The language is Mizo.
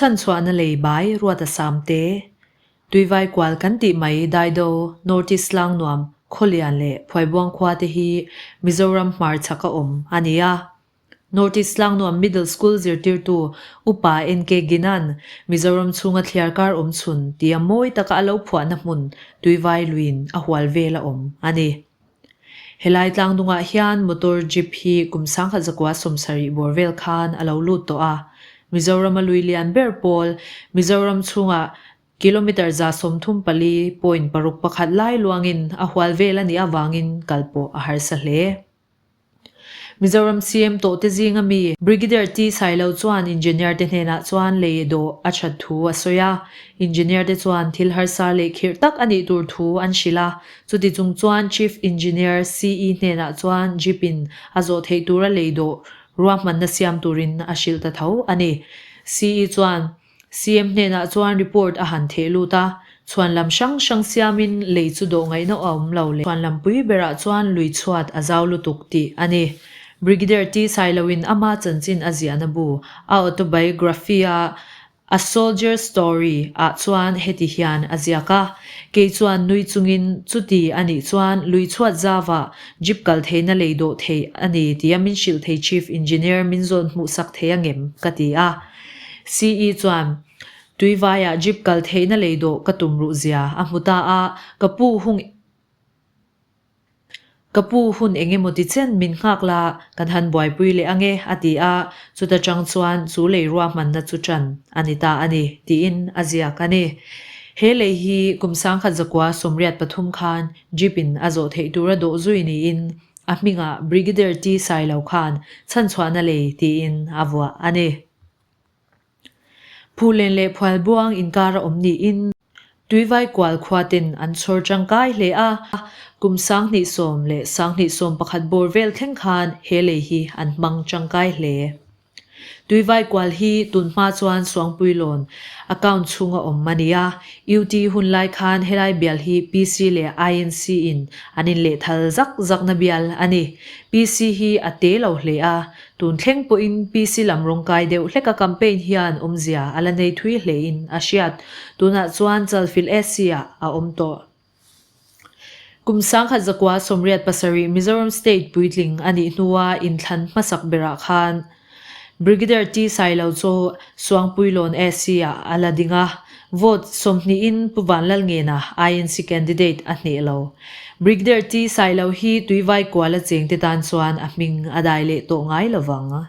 Chhanchhuahna lei bai Ruata Samte, Tuivai kual kan tih mai Daido, North East Tlangnuam, Khawlian leh Phuaibuang khua te hi Mizoram hmarchhak a awm a ni a. North East Tlangnuam Middle School zirtirtu Upa NK Ginan Mizoram chhunga thliarkar awm chhun tia mawi taka a lo phuahna hmun Tuivai luiin a hual vel a awm a ni. Helai tlangdungah hian motor jeep hi kum 1970 bawr vel khan a lo lut tawh a. Mizorama lui lian ber pawl Mizoram chhungah kilometre 34.61 lai luangin a hual vel a nih avangin kal pawh a harsa hle. Mizoram CM tawh te zinga mi Brigadier T Sailo chuan Engineer te hnenah chuan lei dawh a that thu a sawi a. Engineer te chuan thil harsa leh khirh tak a nih tur thu an hrilh a. Chuti chung chuan Chief Engineer CE hnenah chuan Jeep in a zawh theih tura lei dawh ruahmanna siam turin a hrilh ta tho a ni. CE chuan CM hnenah chuan report a han theh lut a, chhuan lam hrang hrang siamin lei chu dawh ngaihna a awm lo leh chhuan lam pui berah chuan lui chhuat a zau lutuk tih a ni. Brigadier T Sailoin ama chanchin a ziahna bu, a autobiography-a A Soldier's Story ah chuan heti hian a ziak a, Kei chuan nui chungin chuti a nih chuan lui chhuat zauah jeep kal theihna lei dawh theih a ni tia min hrilh thei Chief Engineer min zawn hmuhsak thei angem? ka ti a. CE chuan, Tuivaiah jeep kal theihna lei dawh ka tum ruh zia a hmu ta a, ka pu hung ka pu hun eng emaw ti chen min nghak la, kan han buaipui leh ang e, a ti a, chuta chang chuan chu lei ruahmanna chu ṭan a ni ta a ni, tiin a ziak a ni. He lei hi kum 1983 khan jeep in a zawh theih tura dawh zui niin a hmingah Brigadier T Sailo khan chhanchhuahna lei tiin a vuah a ni. Phuhlen leh Phualbuang inkar a awm niin Tuivai kual khua ten an chhawr tangkai hle a, kum 2010 leh 2011 bawr vel thleng khan he lei hi an hmang tangkai hle. Tuivai kual hi tun hma chuan Suangpuilawn account chhunga awm a ni a, UT hun lai khan helai bial hi PC leh INC in an inlehthal zak zakna bial a ni. PC hi a te lo hle a, Tun thleng pawhin PC lam rawngkai deuh hleka campaign hian awmzia a la nei thui hlein a hriat. Tunah chuan Chalfilh SC ah a awm tawh. Kum 1987 Mizoram State puitling a nih hnua inthlan hmasak berah khan Brigadier T Sailo chu Suangpuilawn SC ah a la ding a, vote 20 in Pu Vanlalngena INC candidate a hneh lo. Brigadier T Sailo hi Tuivai kuala chengte tan chuan a hming a dai leh tawh ngai lovang.